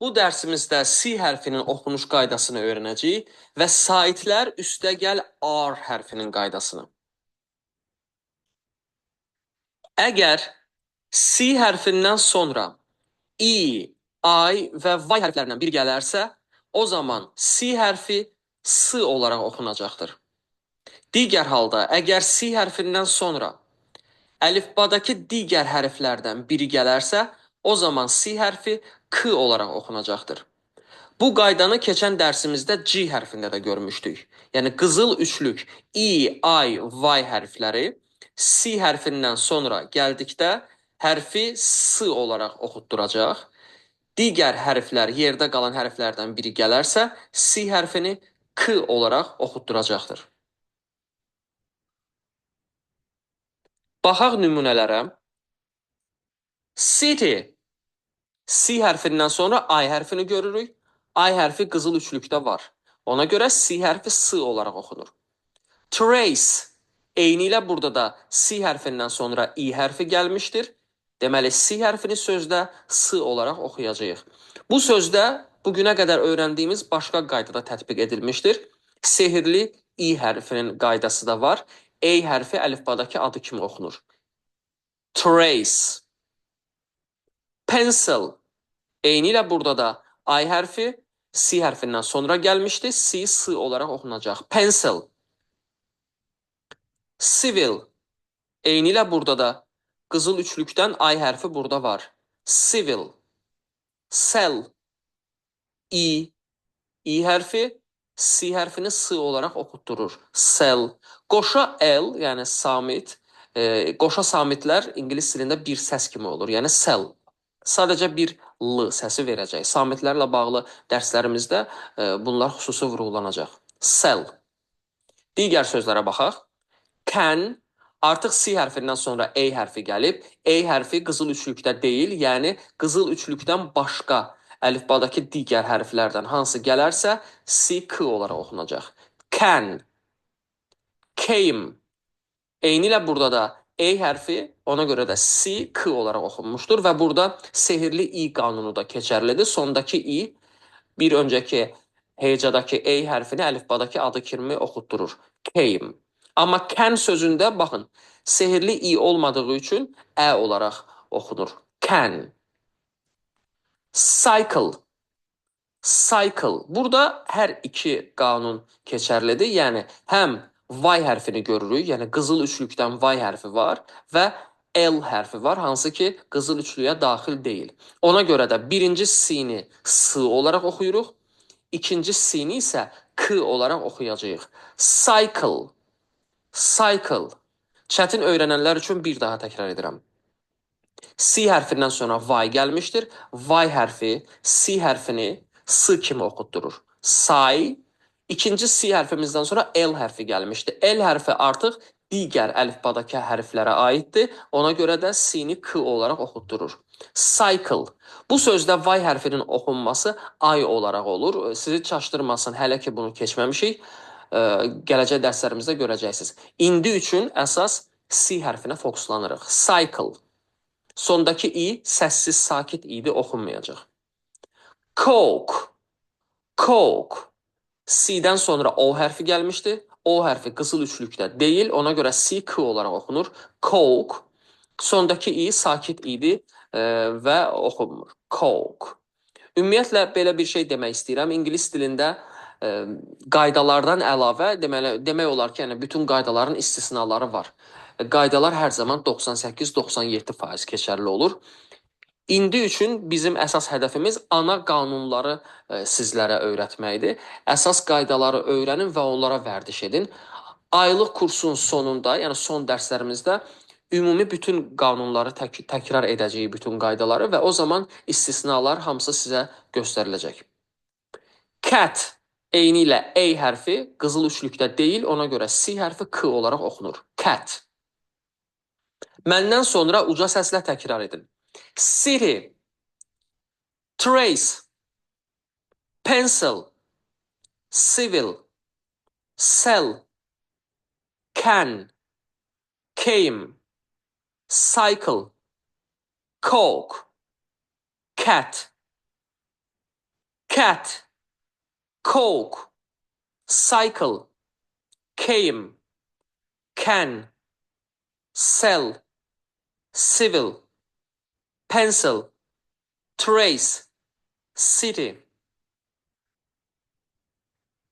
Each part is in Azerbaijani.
Bu dərsimizdə C hərfinin oxunuş qaydasını öyrənəcəyik və saitlər üstəgəl R hərfinin qaydasını. Əgər C hərfindən sonra I, I və Y hərflərindən biri gələrsə, o zaman C hərfi S olaraq oxunacaqdır. Digər halda, əgər C hərfindən sonra əlifbadakı digər hərflərdən biri gələrsə, o zaman C hərfi K olaraq oxunacaqdır. Bu qaydanı keçən dərsimizdə G hərfində də görmüşdük. Yəni qızıl üçlük I, I, Y hərfləri C hərfindən sonra gəldikdə hərfi S olaraq oxutduracaq. Digər hərflər yerdə qalan hərflərdən biri gələrsə, C hərfini K olaraq oxutduracaqdır. Baxaq nümunələrə. City. C hərfindən sonra I hərfini görürük. I hərfi qızıl üçlükdə var. Ona görə C hərfi S olaraq oxunur. Trace. Eynilə burada da C hərfindən sonra I hərfi gəlmişdir. Deməli, C hərfini sözdə S olaraq oxuyacağıq. Bu sözdə bugünə qədər öyrəndiyimiz başqa qaydada tətbiq edilmişdir. Sehirli I hərfinin qaydası da var. E hərfi əlifbadakı adı kimi oxunur. Trace. Pencil. Eynilə burada da I hərfi C hərfindən sonra gəlmişdi. C, S olaraq oxunacaq. Pencil. Civil. Eynilə burada da qızıl üçlükdən I hərfi burada var. Civil. Cell. I. I hərfi C hərfini S olaraq oxutdurur. Cell. Qoşa L, yəni samit. Qoşa samitlər ingilis dilində bir səs kimi olur. Yəni cell. Sadəcə bir L səsi verəcək. Samitlərlə bağlı dərslərimizdə bunlar xüsusi vurğulanacaq. Cell. Digər sözlərə baxaq. Can. Artıq C hərfindən sonra A hərfi gəlib. A hərfi qızıl üçlükdə deyil, yəni qızıl üçlükdən başqa əlifbadakı digər hərflərdən hansı gələrsə C, K olaraq oxunacaq. Can. Came. Eynilə burada da A hərfi, ona görə də C, K olaraq oxunmuşdur və burada sehirli I qanunu da keçərlidir. Sondakı I bir öncəki hecadakı A hərfini əlifbadakı adı kimi oxutdurur. Came. Amma can sözündə baxın, sehirli I olmadığı üçün Ə olaraq oxunur. Can. Cycle. Cycle. Burada hər iki qanun keçərlidir. Yəni həm Y hərfini görürük, yəni qızıl üçlükdən Y hərfi var və L hərfi var, hansı ki qızıl üçlüyə daxil deyil. Ona görə də birinci C-ni S olaraq oxuyuruq, ikinci C-ni isə K olaraq oxuyacağıq. Cycle. Cycle. Çətin öyrənənlər üçün bir daha təkrar edirəm. C hərfindən sonra Y gəlmişdir. Y hərfi C hərfini S kimi oxutdurur. Cy. İkinci C hərfimizdən sonra L hərfi gəlmişdi. L hərfi artıq digər əlifbadakı hərflərə aiddir. Ona görə də C-ni K olaraq oxutdurur. Cycle. Bu sözdə Y hərfinin oxunması I olaraq olur. Sizi çaşdırmasın, hələ ki bunu keçməmişik. Gələcək dərslərimizdə görəcəksiniz. İndi üçün əsas C hərfinə fokuslanırıq. Cycle. Sondakı I səssiz, sakit idi, oxunmayacaq. Coke. Coke. C-dən sonra O hərfi gəlmişdi. O hərfi qızıl üçlükdə deyil, ona görə C, K olaraq oxunur. Coke. Sondakı I sakit idi və oxunmur. Coke. Ümumiyyətlə, belə bir şey demək istəyirəm. İngilis dilində qaydalardan əlavə, deməli, demək olar ki, yəni bütün qaydaların istisnaları var. Qaydalar hər zaman 98-97% keçərli olur. İndi üçün bizim əsas hədəfimiz ana qanunları sizlərə öyrətməkdir. Əsas qaydaları öyrənin və onlara vərdiş edin. Aylıq kursun sonunda, yəni son dərslərimizdə ümumi bütün qanunları təkrar edəcəyik, bütün qaydaları və o zaman istisnalar hamısı sizə göstəriləcək. Cat. Eynilə A hərfi qızıl üçlükdə deyil, ona görə C hərfi K olaraq oxunur. Cat. Məndən sonra uca səslə təkrar edin. City, trace, pencil, civil, cell, can, came, cycle, coke, cat. Cat, coke, cycle, came, can, sell, civil, pencil, trace, city.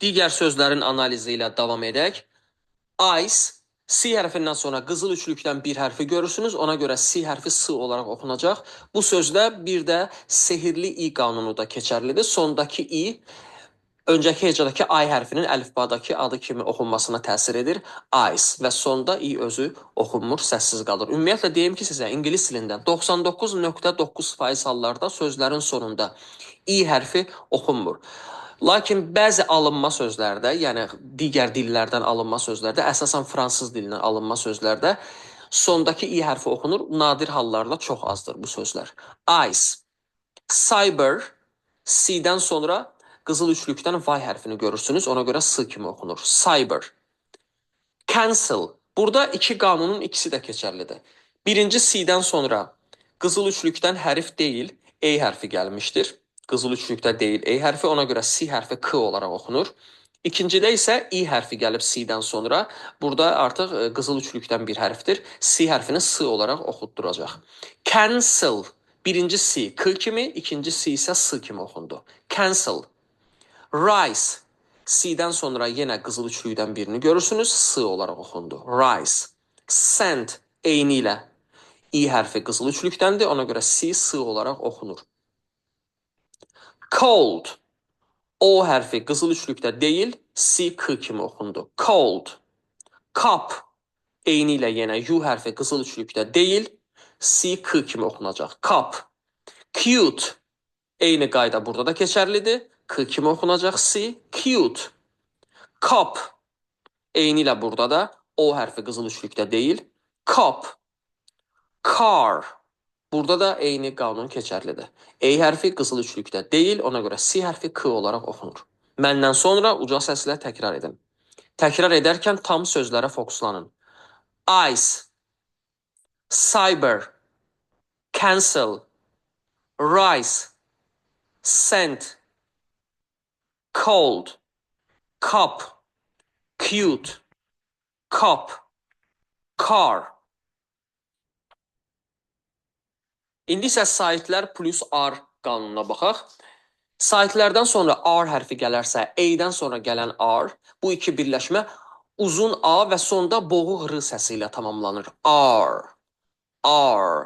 Digər sözlərin analizi ilə davam edək. Ice, C hərfindən sonra qızıl üçlükdən bir hərfi görürsünüz. Ona görə C hərfi S olaraq oxunacaq. Bu sözdə bir də sehirli i qanunu da keçərlidir. Sondakı i öncəki hecadakı I hərfinin əlifbadakı adı kimi oxunmasına təsir edir. Ice və sonda i özü oxunmur, səssiz qalır. Ümumiyyətlə deyim ki sizə, ingilis dilində 99.9% hallarda sözlərin sonunda i hərfi oxunmur. Lakin bəzi alınma sözlərdə, yəni digər dillərdən alınma sözlərdə, əsasən fransız dilindən alınma sözlərdə sondakı i hərfi oxunur. Nadir hallarda çox azdır bu sözlər. Ice, cyber, C-dən sonra qızıl üçlükdən Y hərfini görürsünüz. Ona görə S kimi oxunur. Cyber. Cancel. Burada iki qanunun ikisi də keçərlidir. Birinci C-dən sonra qızıl üçlükdən hərf deyil, E hərfi gəlmişdir. Qızıl üçlükdə deyil E hərfi, ona görə C hərfi K olaraq oxunur. İkincidə isə I hərfi gəlib C-dən sonra. Burada artıq qızıl üçlükdən bir hərfdir. C hərfini S olaraq oxutduracaq. Cancel. Birinci C K kimi, ikinci C isə S kimi oxundu. Cancel. Rice. C-dən sonra yenə qızıl üçlükdən birini görürsünüz. S olaraq oxundu. Rice. Sent. Eyni ilə I hərfi qızıl üçlükdəndir. Ona görə C S olaraq oxunur. Cold. O hərfi qızıl üçlükdə deyil, C K kimi oxundu. Cold. Cup. Eyni ilə yenə U hərfi qızıl üçlükdə deyil, C K kimi oxunacaq. Cup. Cute. Eyni qayda burada da keçərlidir. K kimi oxunacaq C. Cute. Cup. Eyni ilə burada da O hərfi qızıl üçlükdə deyil. Cup. Car. Burada da eyni qanun keçərlidir. E hərfi qızıl üçlükdə deyil, ona görə C hərfi K olaraq oxunur. Məndən sonra uca səslə təkrar edin. Təkrar edərkən tam sözlərə fokuslanın. Ice, cyber, cancel, rice, sent, cold, cup, cute, cup, car. İndi isə saitlər plus R qanununa baxaq. Saitlərdən sonra R hərfi gələrsə, A-dən sonra gələn R, bu iki birləşmə uzun A və sonda boğuq R səsi ilə tamamlanır. R, R.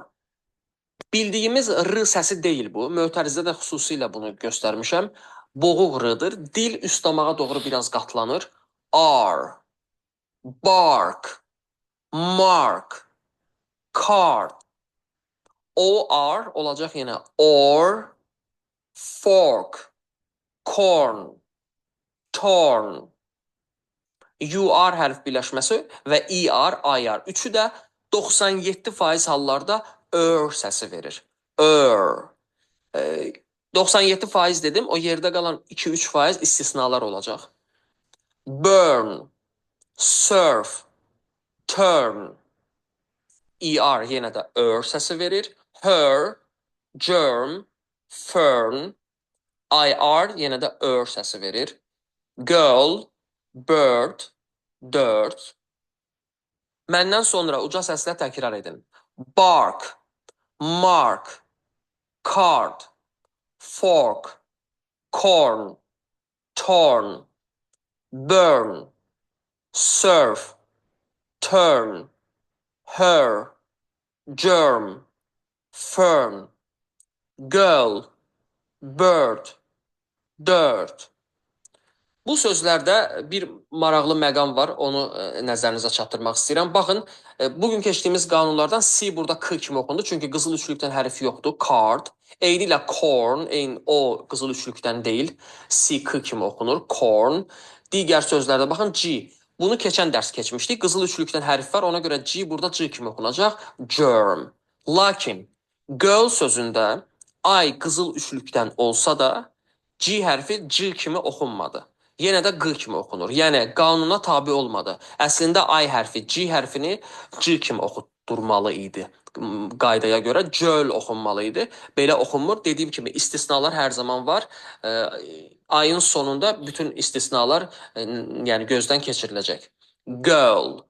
Bildiyimiz R səsi deyil bu. Mötərizdə də xüsusilə bunu göstərmişəm. Boğuq R-dır. Dil üst damağa doğru biraz qatlanır. R, bark, mark, card. OR olacaq yenə or, fork, corn, torn. UR hərf birləşməsi və ER, IR. Üçü də 97% hallarda ör səsi verir. Ör. 97% dedim, o yerdə qalan 2-3% istisnalar olacaq. Burn, surf, turn. ER yenə də ör səsi verir. Her, germ, fern. IR yenə də ör səsi verir. Girl, bird, dirt. Məndən sonra uca səslə təkrar edin. Bark, mark, card, fork, corn, torn, burn, surf, turn, her, germ, fern, girl, bird, dirt. Bu sözlərdə bir maraqlı məqam var, onu nəzərinizə çatdırmaq istəyirəm. Baxın, bugün keçdiyimiz qanunlardan C burada K kimi oxundu, çünki qızıl üçlükdən hərf yoxdur, card. Eyni ilə corn, eyni o qızıl üçlükdən deyil, C K kimi oxunur, corn. Digər sözlərdə baxın, G. Bunu keçən dərs keçmişdik. Qızıl üçlükdən hərf var, ona görə G burada C kimi oxunacaq, germ. Lakin girl sözündə I qızıl üçlükdən olsa da G hərfi C kimi oxunmadı. Yenə də Q kimi oxunur. Yəni qanuna tabe olmadı. Əslində I hərfi G hərfini C kimi oxutturmalı idi. Qaydaya görə cöl oxunmalı idi. Belə oxunmur. Dediyim kimi istisnalar hər zaman var. Ayın sonunda bütün istisnalar yəni gözdən keçiriləcək. Girl.